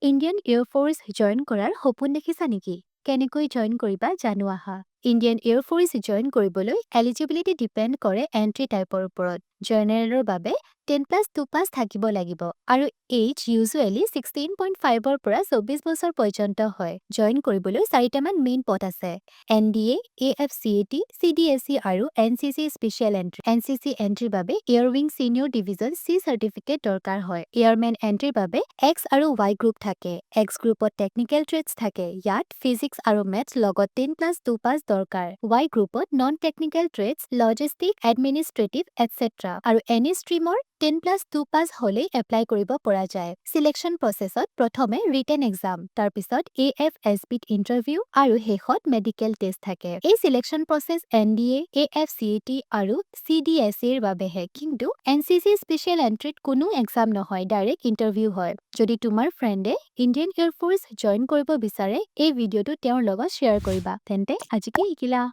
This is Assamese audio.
ইণ্ডিয়ান এয়াৰফ'ৰ্চ জইন কৰাৰ সপোন দেখিছা নেকি? কেনেকৈ জইন কৰিবা জানো আহা। ইণ্ডিয়ান এয়াৰফ'ৰ্চ জইন কৰিবলৈ এলিজিবিলিটি ডিপেণ্ড কৰে এণ্ট্ৰি টাইপৰ ওপৰত। জেনেৰেলৰ বাবে 10+2 পাছ থাকিব লাগিব আৰু এইজ ইউজুৱেলি 16.5ৰ পৰা 24 বছৰ পৰ্যন্ত হয়। জইন কৰিবলৈ চাৰিটামান মেইন পথ আছে: এনডিএ, এএফচিএটি, চিডিএছই আৰু এনচিচি স্পেচিয়েল এণ্ট্ৰি। এনচিচি এণ্ট্ৰিৰ বাবে Air Wing Senior Division C certificate দৰকাৰ হয়। এয়াৰমেন এণ্ট্ৰিৰ বাবে এক্স আৰু ৱাই গ্ৰুপ থাকে। এক্স গ্ৰুপত টেকনিকেল ট্ৰেডছ থাকে। ইয়াত ফিজিক্স আৰু মেথছ লগত 10+2 পাছ দৰকাৰ। ৱাই গ্ৰুপত non technical trades, logistic, administrative, etcetera আৰু এনি ষ্ট্ৰীমৰ 10+2 পাছ হ'লেই এপ্লাই কৰিব পৰা যায়। চিলেকশ্যন প্ৰচেছত প্ৰথমে ৰিটেন এক্সাম, তাৰপিছত এএফএছবিত ইণ্টাৰভিউ আৰু শেষত মেডিকেল টেষ্ট থাকে। এই চিলেকশ্যন প্ৰচেছ এনডিএ, এএফচিএটি আৰু চিডিএছইৰ বাবেহে, কিন্তু এনচিচি স্পেচিয়েল এণ্ট্ৰিত কোনো এক্সাম নহয়, ডাইৰেক্ট ইণ্টাৰভিউ হয়। যদি তোমাৰ ফ্ৰেণ্ডে ইণ্ডিয়ান এয়াৰফ'ৰ্চ জইন কৰিব বিচাৰে, এই ভিডিঅ'টো তেওঁৰ লগত শ্বেয়াৰ কৰিবা। তেন্তে আজি কি শিকিলা?